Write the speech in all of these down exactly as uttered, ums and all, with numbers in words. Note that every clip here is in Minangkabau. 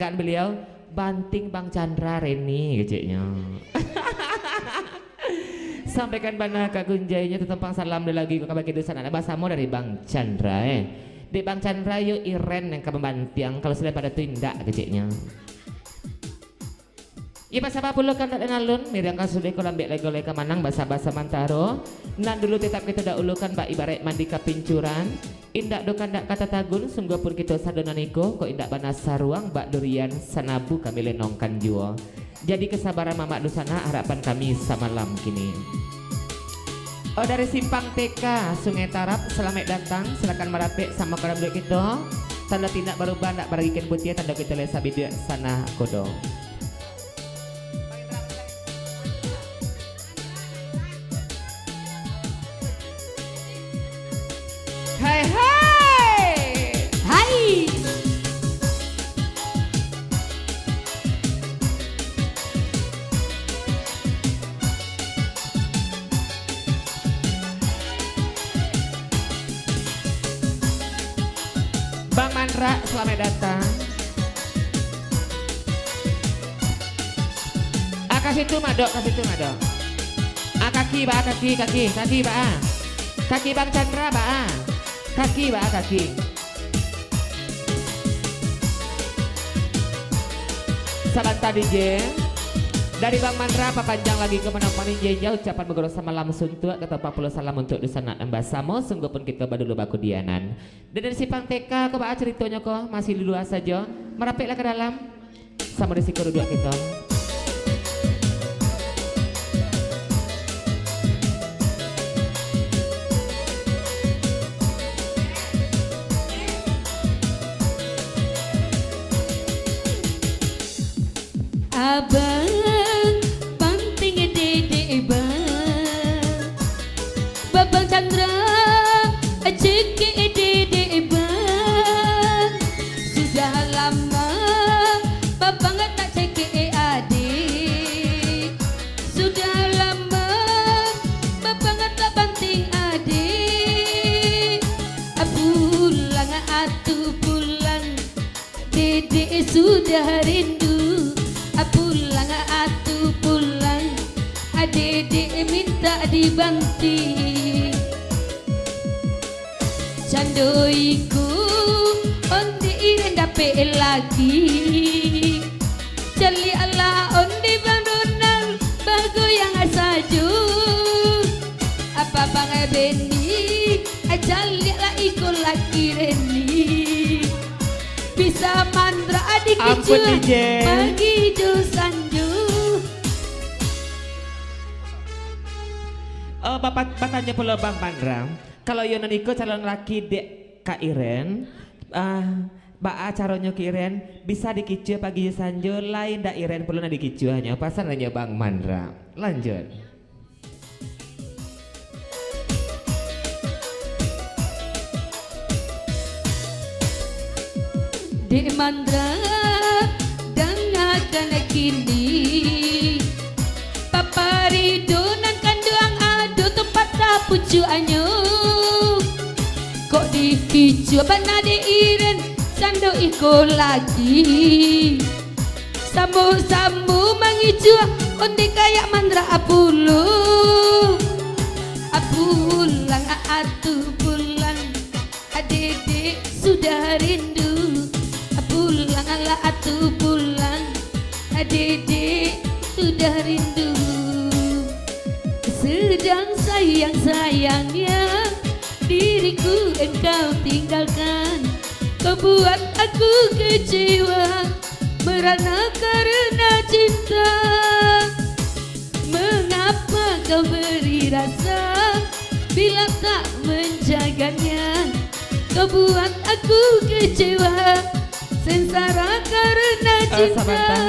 Kan baliau, "Banting Bang Chandra Reni," keceknyo. Sampaikan bana ka gunjainyo, tatumpang salam dek lagu ko ka bagi dunsanak basamo dari Bang Chandra, eh. Dek Bang Chandra, yo Iren nan ka mambantiang, kalau salain pada tu indak, keceknyo. Iyo, basaba pulo kandak den alun, miriang ka sudeh ko lambek lai golai ka manang, basaba samantaro. Nan dulu tetap kito dahulukan, bak ibaraik mandi ka pincuran. Indak doh kandak ka tatagun, sungguahpun kito sado nan iko, kok indak bana saruang, bak durian sanabu kami lenongkan juo. Jadi kasabaran mamak dunsanak, harapan kami samalam kini. Oh, dari Simpang T K, Sungai Tarab, salamaik datang, silakan marapek samo ka dalam duduak kito. Tando tindak barubah, ndak baragikan putiah, tando kito lai sabiduak sanah kodo. Hai, hai. Hai. Bang Mandra, salamaik datang. Ah, ka situ, Madok, ka situ, Madok. Ah, kaki, ba, kaki, kaki, kaki, ba, ah. Kaki Bang Chandra, ba, ah. Kaki, ba, ah, kaki. Sabanta, D J. Dari Bang Mandra, papanjang lagi ko manang paninjau ucapan baguru samalam suntuak, kato ampek puluah salam untuak dunsanak nan basamo, sungguahpun kito badulu bakudianan. Dan dari Simpang T K ko, baa caritonyo ko, masih di lua sajo. Marapeklah ka dalam. Samo di siko duduak kito. Abang, pantiang dedek bang. Babang Chandra, cekek dedek bang. Sudah lamo, babang tak cekek adik. Sudah lamo, babang tak bantiang adik. Pulang atu pulang. Dedek sudah rindu, pulang atu pulang, dedek mintak dibantiang. Cando iko, ondeh Iren dapek laki. Caliaklah ondeh Bang Donald, bagoyang sajo. Apo Bang Benny, caliaklah iko laki Reni. Bisa mandra adik. Ampun, kicuah D J. Pagi jo sanjo. Oh, bapak, batanyo pulo Bang Mandra, kalau iyo nan iko calon laki dek Kak Iren, ah, baa caronyo Kak Iren, bisa dikicuah pagi jo sanjo, lai ndak Iren pulo nan dikicuahnyo, pasan nyo Bang Mandra. Lanjut. Dek Mandra, dangakan kini. Paparido nan kanduang ado tampek tapucuaknyo. Kok dikicuah bana dek Iren, cando iko lagi. Samo-samo mangicuah, ondeh kayak mandra pulo. Pulang atu pulang, dedek sudah rindu. Pulanglah atu pulang, dedek sudah rindu. Sedang sayang-sayangnya diriku engkau tinggalkan. Kau buat aku kecewa merana karena cinta. Mengapa kau beri rasa bila tak menjaganya? Kau buat aku kecewa, sengsara karena cinta. Eh, sabanta.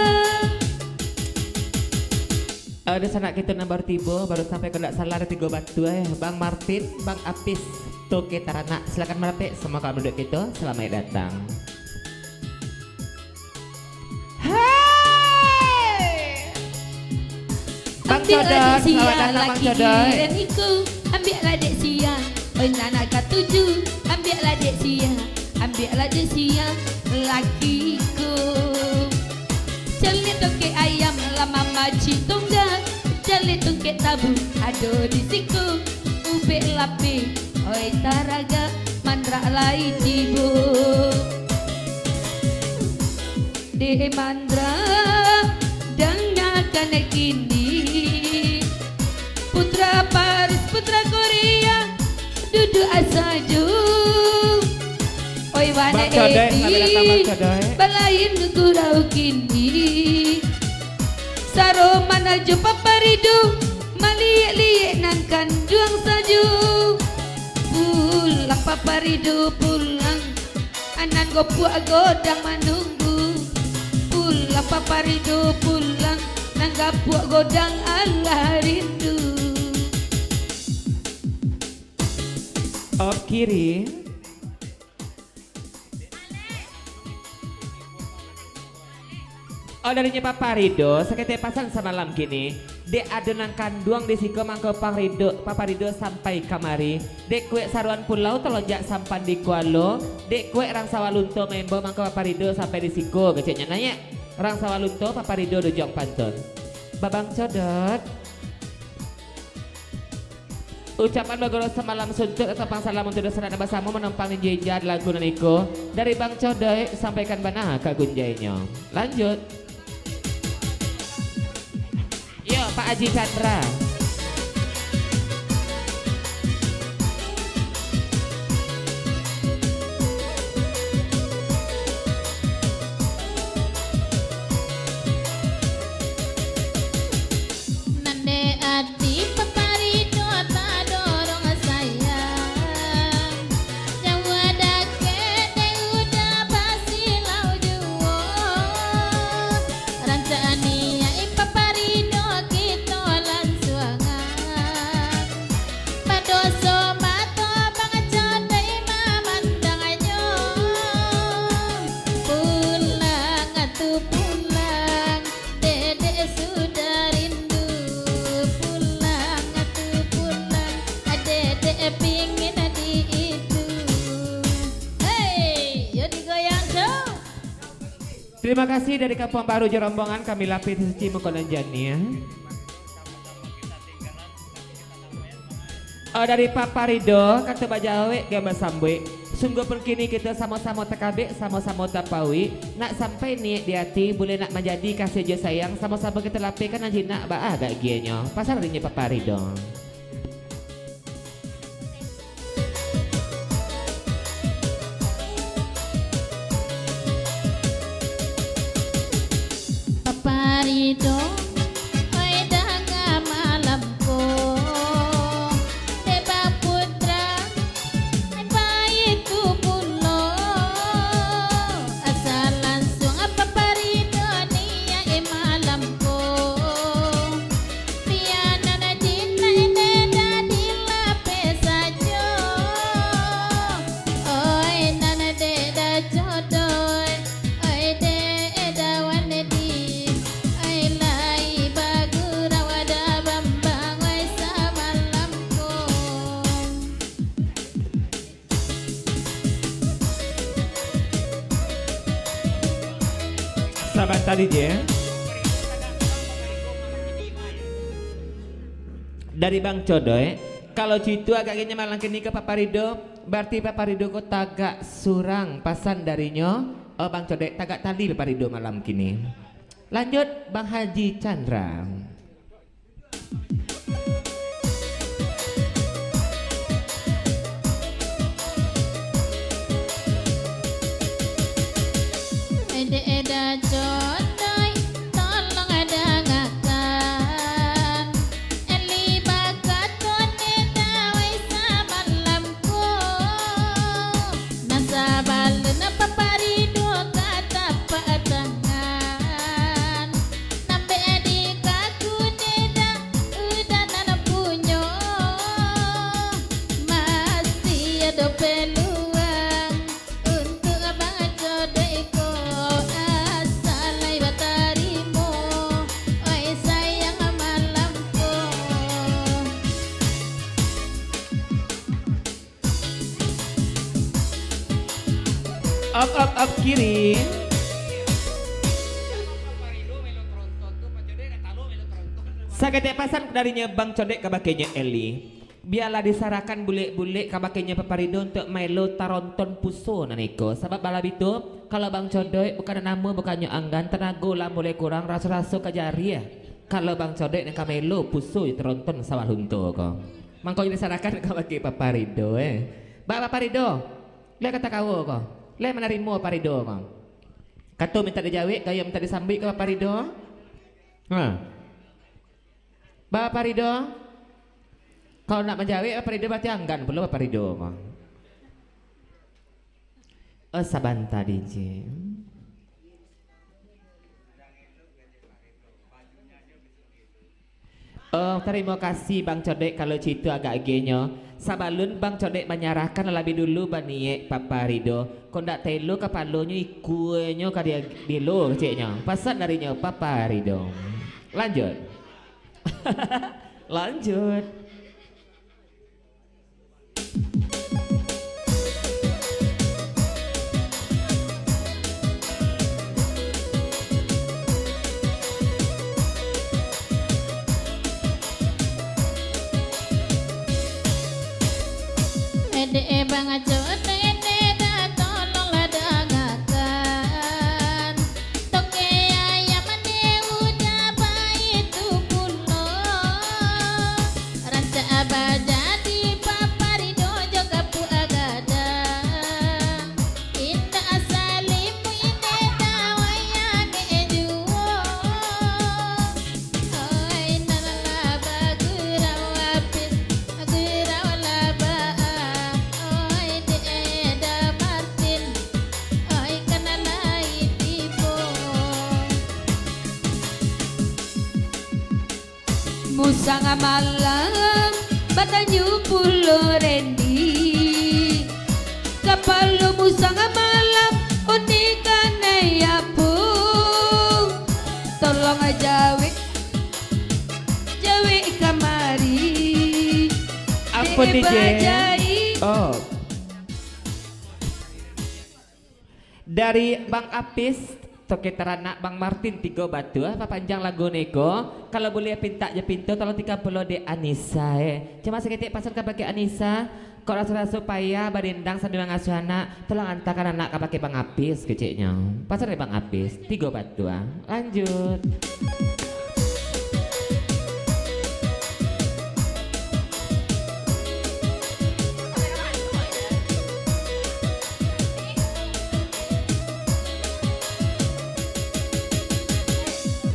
Eh, dunsanak kito nan baru tibo, baru sampai, kok ndak salah ado tigo batua, eh. Bang Martin, Bang Apis, Toke Taranak. Silakan marapek, samo ka duduak kito. Salamaik datang. Hai! Bang Codot, selamat datang, Bang Codot. Ambiaklah dek sia, oi nan katuju. Ambiaklah dek sia, ambiaklah dek sia, lakiku. Aci tungga, jaleh tungkek tabu, ado di siko, ubek lapeh, oi taragak, mandrak lai tibo. Dek mandrak, dangakan kini, putra Paris, putra Korea, duduak sajo. Oi, wana Bang Codek, edi, selamat datang, Bang Codek. Balain gurau kini. Saro manajo Papa Rido, maliek-liek nan kanduang sajo. Pulang Papa Rido, pulang. Anan gopuak godang manunggu. Pulang Papa Rido, pulang. Nan gapuak godang alah rindu. Op kiri. Oh, darinyo Papa Rido, saketek pasan samalam kini. Dek ado nan kanduang di siko mangko Papa Rido, Papa Rido sampai kamari. Dek kuek saruan pulau talonjak sampan di kualo. Dek kuek rang sawah lunto maimbau mangko Papa Rido sampai di siko, keceknyo naiak. Rang sawah lunto Papa Rido dujuang pantun. Babang Codot. Ucapan bagoro samalam suntuak, tatapang salam untuak dunsanak nan basamo manumpang ninja-inja lagu nan iko. Dari Bang Codek, sampaikan bana ka gunjainyo. Lanjut. Yo, Pak Aji Chandra. Nan dek ati Papa Rido tadorong sayang, jauah dakek dek udah basilau juo. Rancak niaik Papa Rido kito lansuangan. Badoso mato Bang Codek mamandangnyo. Pulang atu pulang, Dedek sudah rindu. Pulang atu pulang, Dedek pingin di itu. Hei, yo digoyang tu. Terima kasih dari Kampung Baru jo rombongan, kami lapeh suci muko nan janiah. Oh, dari Papa Rido, kato bajawek jo basambuik. Sungguahpun kini kito samo-samo takabek, samo-samo tapauik. Nak sampai niaik di ati, buliah nak manjadi kasih jo sayang, samo-samo kito lapehkan nan jinak baa bagianyo. Pasan darinyo Papa Rido. Papa Rido, oi danga malam ko, dek baputra, baitu pulo. Asa lansuang Papa Rido niaik malam ko. Pianan jinak dek dah dilapeh sajo. Oi, nan dek dah jodoh. Oi, dek dah wan di. Oi, lai bagurau dah bambang, oi, samalam ko. Sabanta, D J. Dari Bang Codoy, kalau citu agaknyo malam kini ka Papa Rido, barati Papa Rido ko tagak surang, pasan darinyo, eh, Bang Codoy, tagak tali Papa Rido malam kini. Lanjut, Bang Haji Chandra. Ede-eda Codoy, tolong dangakan. Eli bakato neda wai samalam ko. Nan sabalun Papa Rido ka tapak tangan. Nambek di kaku neda, udah nan punyo. Masih ado peluang untuak Abang Codoy ko. Asa lai batarimo, oi sayang malam ko. Up, up, up, kiri. Taketek pasan darinyo Bang Codek kabakenyo Eli. Bialah disarahkan bulek-bulek kabakenyo Paparido untuak maelo taronton puso nan iko. Sabab balabi tu, kalau Bang Codek bukan namo, bukannyo anggan, tanago lah mulai kurang, raso-raso ka jariah. Kalau Bang Codek nan ka maelo puso taronton sawah lunto ko. Mangkonyo disarahkan kabake Paparido, eh. Ba Paparido, lai ka takawo ko. Lai manarimo Paparido ko. Kato mintak dijawek, gayo mintak disambuik ka Paparido. Ha. Ba Paparido, kalau nak manjawek Paparido, barati anggan pulo Paparido ko. Oh, sabanta, D J. Oh, tarimo kasih Bang Codek, kalau cito agak agiahnyo. Sabalun Bang Codek manyarahkan, labiah dulu baniek Paparido. Kok ndak taelo kapalonyo, ikuanyo ka dia, dielo keceknyo. Pasan darinyo Paparido. Lanjut. Lanjut. Edek bang ajo, edek dah tolonglah dangakan. Toke ayam mane udah baitu pulo. Rancak abah jadi Paparido jo kapuak gadang. Indak salimu indak tawayang juo. Oi, nan lah bagurau apis, bagurau lah baa. Oi, dek Eda Martin. Oi, kana lai tibo. Musang malam, batanyo pulo Randy. Kapalo musang malam, oni kanai apo? Tolong jawek, jawek kamari. Apo, Dek D J? Bajai. Oh. Dari Bang Apis, toke taranak Bang Martin Tigo Batuah, papanjang lagu niko. Kalau buliah pintak jo pinto, tolong tikan pulo dek Anissa, eh. Cuma saketek pasan kabake Anissa, kok raso-raso payah badendang sambil mangasuah anak, tolong antakan anak kabake Bang Apis, keceknyo. Pasan dari Bang Apis, Tigo Batuah. Lanjut.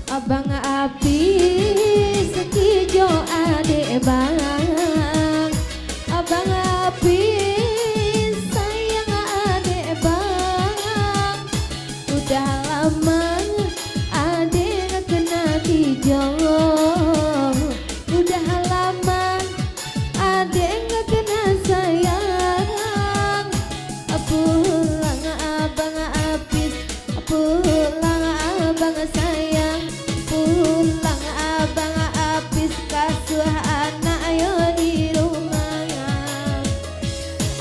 Abang Apis, kijo adek bang. Abang Apis, sayang adek bang. Udah lama adek kena kijau. Udah lama adek kena sayang. Pulang abang Apis, pulang abang sayang. Pulang abang Apis, kasuah anak yo di rumah.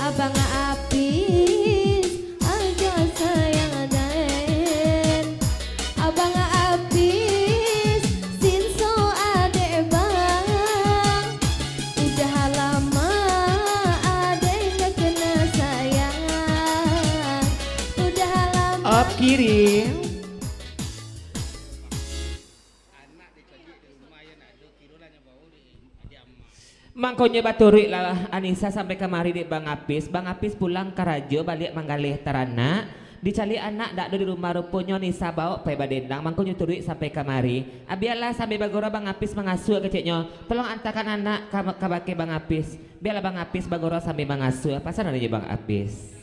Abang Apis, ajo sayang den. Abang Apis, sinso adek bang. Udah lama adek ndak kena sayang. Udah lama. Up kiri. Mangkonyo baturuiklah Anissa sampai kamari dek Bang Apis. Bang Apis pulang karajo baliak manggaleh taranak. Dicaliak anak dak ado di rumah, ruponyo Anissa baok pai badendang, mangkonyo turuik sampai kamari. Bialah sambil bagurau Bang Apis mangasuah keceknyo. Tolong antakan anak ka, kabake Bang Apis. Bialah Bang Apis bagurau sambil mangasuah. Pasan dari Bang Apis.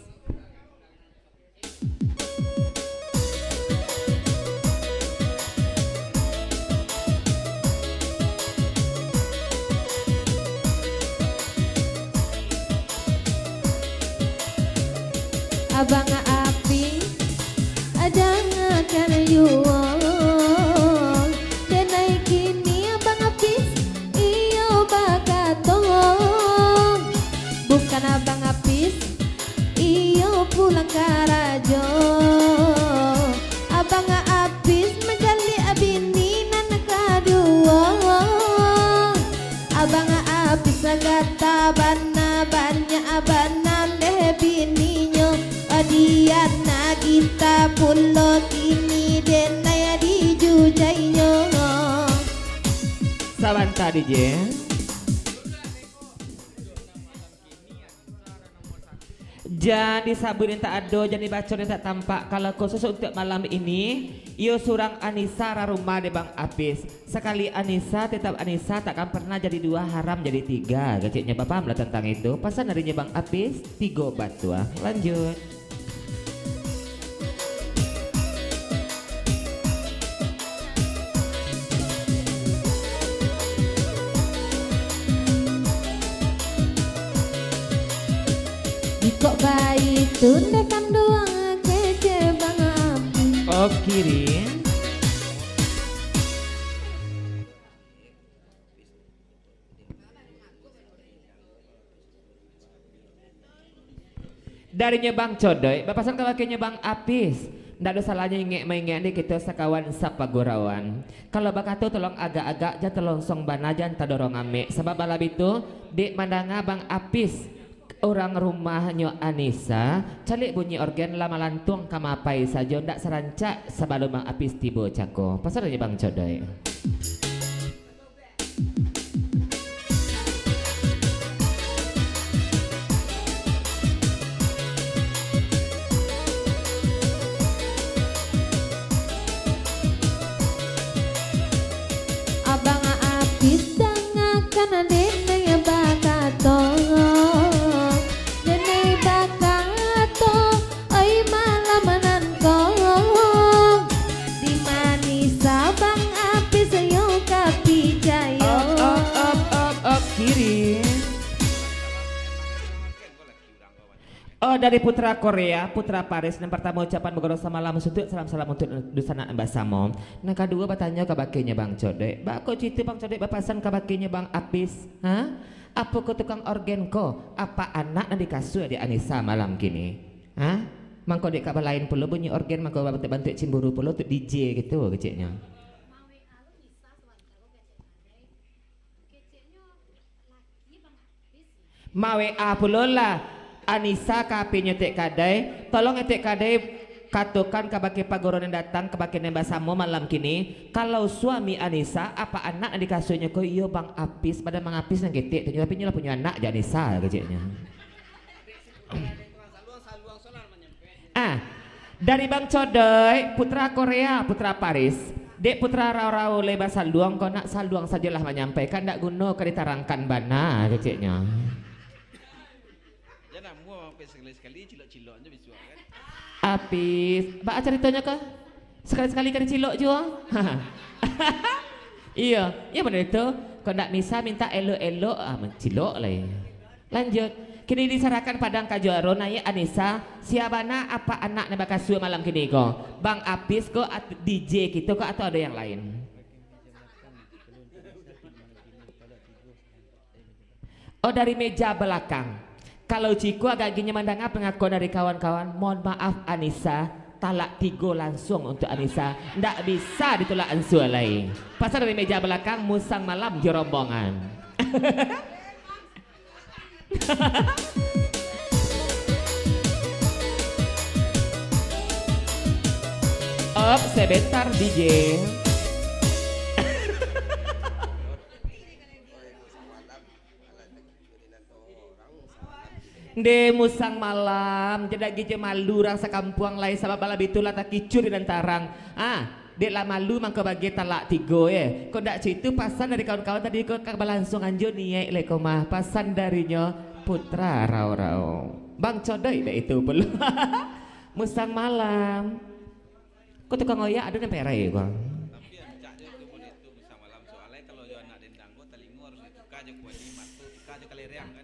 Abang Apis, dangakan juo, denai kini Abang Apis iyo bakato. Bukan Abang Apis iyo pulang karajo. Abang Apis mancaliak bini nan kaduo. Bana banyak bana deh bininyo, Diana Gita pulo kini denai dijujainyo. Sabanta, D J. Jan disabuik nan tak ado, jan dibaco nan tak tampak. Kalau khusus untuk malam ini, iyo surang Anisa rarumah dek Bang Apis. Sakali Anisa, tetap Anisa, takkan pernah jadi dua, haram jadi tiga. Keciknyo bapaham lah tentang itu. Pasan darinyo Bang Apis, tigo batuah. Lanjut. Jikok baitu ndeh kanduang kecek Bang Apis. Oh, kiri. Darinyo Bang Codoik, bapasan kabakenyo Bang Apis. Ndak ado salahnyo ingek maingek dek kito sakawan sapagurauan. Kalau bakato tolong agak-agak, jan talonsong bana, jan tadorong amek. Sabab bala bitu, dek mandanga Bang Apis, urang rumahnyo Anisa, caliak bunyi orgen lah malantuang ka mapai sajo, ndak sarancak sabalun Bang Apis tibo cako. Pasan darinyo Bang Codoik. Abang Apis, dangakan denai bakato, denai bakato. Oi, malam nan ko, di ma Anisa Bang Apis yo ka picayo. Op, op, op, op, op, kiri. Oh, dari Putra Korea, Putra Paris. Nan partamo ucapan bagoro samalam suntuak, salam-salam untuak dunsanak nan basamo. Nan kaduo batanyo kabakenyo Bang Codoik. Baa kok carito Bang Codoik bapasan kabakenyo Bang Apis? Ha? Apo ko tukang orgen ko? Apak anak nan dikasuah dek Anisa malam kini? Ha? Mangko dek ka balain pulo bunyi orgen, mangko bantuak-bantuak cimburu pulo tu D J gitu keceknyo. Ma-W A pulo lah Anisa ka H P-nyo Etek Kadai. Tolong Etek Kadai katokan kabake paguru nan datang, kabake nan basamo malam kini, kalau suami Anisa, apak anak nan dikasuahnyo ko, iyo Bang Apis, badan Bang Apis nan ketek tu, tapi inyo lah punyo anak jo Anisa keceknyo. Ah, dari Bang Codoik, Putra Korea, Putra Paris. Dek Putra Rau-Rau lai basaluang, kok nak saluang sajolah manyampaikan, ndak guno ka ditarangkan bana, keceknyo. Jan namuah sampai sakali-sakali cilok-cilok nyo bisuak kan. Apis, baa caritonyo ko? Sakali-sakali ka dicilok juo. Iyo, iyo bana itu. Kok ndak bisa mintak elok-elok, ah, mancilok lai. Lanjut. Kini diserahkan padang ka juaro, naiak Anisa. Sia bana apak anak nan bakasuah malam kini ko? Bang Apis ko, at-, D J kito ko, atau ado yang lain? Oh, dari meja belakang. Kalau Ciko agak-agaknyo mandanga pangakuan dari kawan-kawan, mohon maaf Anisa, talak tigo langsuang untuk Anisa. Ndak bisa ditolak ansua lai. Pasan dari meja belakang, Musang Malam jo rombongan. Op, sebentar, D J. Ndeh Musang Malam, jan dagih jo malu urang sakampuang lai, sabab bala bitu lah takicuah di nan tarang. Ah, dek lah malu mangko bagai talak tigo, eh. Kok ndak co itu pasan dari kawan-kawan tadi ko, ka balansuang anjo niaik lai ko mah. Pasan darinyo Putra Rau-Rau. Bang Codoik dek itu pulo. Musang Malam. Ko tukang oyak ado nan perai ko.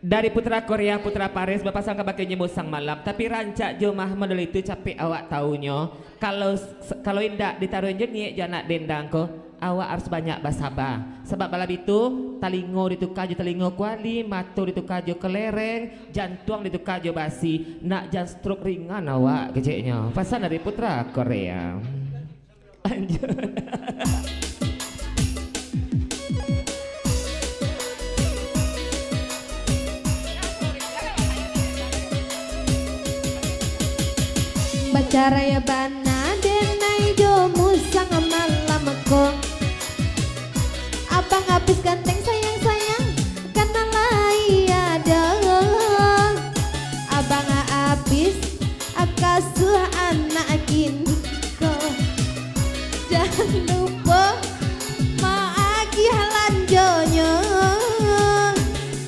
Dari Putra Korea, Putra Paris, bapasan kabakeh nyo Musang Malam. Tapi rancak jo mah model itu, capek awak taunyo. Kalau, kalau indak ditaruih jo niaik jo anak dendang ko, awak harus banyak basaba. Sabab bala bitu, talingo ditukar jo talingo kuali, mato ditukar jo kelereng, jantuang ditukar jo basi. Nak jan stroke ringan awak, keceknyo. Pasan dari Putra Korea. Lanjut. Raya bana denai jo musang malam ko. Abang Apis ganteng sayang-sayang, kana lai ado. Abang Apis, kasuah anak kini ko. Jan lupo maagiah lanjonyo.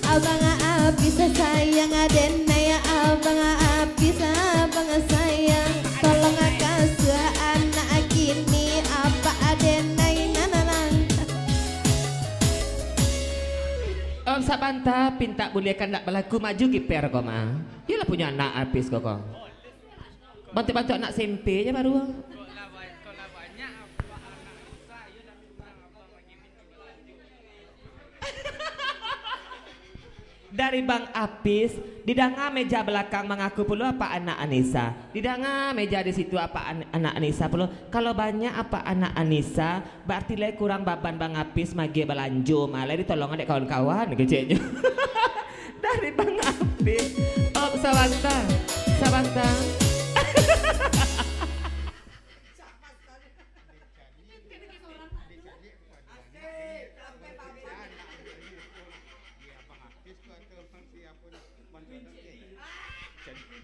Abang Apis sayang aden, ya Abang Apis, abang sayang. Tolong kasuah anak kini, apak aden ai nananang. Om sabanta, pintak buliah kandak balaku, maju giper ko mah. Iyolah punyo anak Apis ko ko. Bantuak-bantuak anak S M P je baru. Dari Bang Apis, didanga meja balakang mangaku pulo apak anak Anisa. Didanga meja di situ apak an-, anak Anisa pulo. Kalau banyak apak anak Anisa, barati lai kurang baban Bang Apis magiah balanjo mah. Lai ditolong dek kawan-kawan, keceknyo. Dari Bang Apis. Oh, sabanta. Sabanta.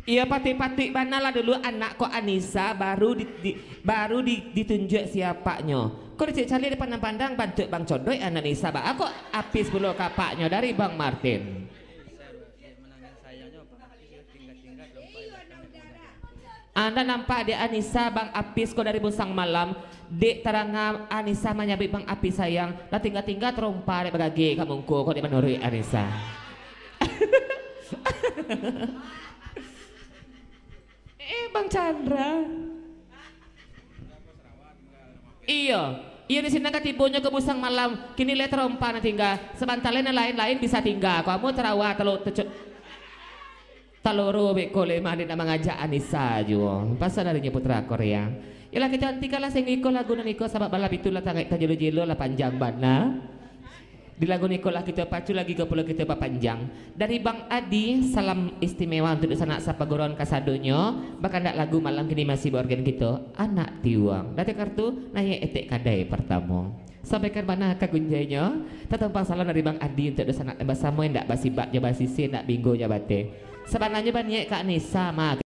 Iyo, patuik-patuik bana lah dulu anak ko Anisa, baru di, di, baru di, ditunjuak si apaknyo. Ko dicaliak dipandang-pandang, bantuak Bang Codoik anak Anisa, baa ko Apis pulo kapaknyo dari Bang Martin. Anda nampak dek Anisa, Bang Apis ko dari Musang Malam, dek taranga Anisa manyabuik Bang Apis sayang, lah tingga-tingga tarompa dek bagageh ka mungko ko dek manuruik Anisa. Eh, Bang Chandra. Iyo, iyo di sinan ka tibonyo ka Musang Malam, kini lai tarompa nan tingga, sabanta lai nan lain-lain bisa tingga, ko amuah tarawa talo-, teco-, taloro beko lai mah dek nak mangajak Anisa juo, pasal arinyo Putra Korea. Yolah, kito antikanlah sainggo iko lagu nan iko, sabab balah pitu lah tangah tajelo-jelo lah panjang bana. Di lagu niko lah kito pacu lagi ka pulo kito bapanjang. Dari Bang Adi, salam istimewa untuk dunsanak sapaguruan kasadonyo. Bakandak lagu malam kini masih baorgen kito, Anak Tiuang. Dati kartu, naiak etek kadai partamo. Sampaikan bana ka gunjainyo. Tatumpang salam dari Bang Adi untuk dunsanak nan basamo, indak basibak jo basisi, indak binggo jo bateh. Sabananyo baniaik ka Anisa mah.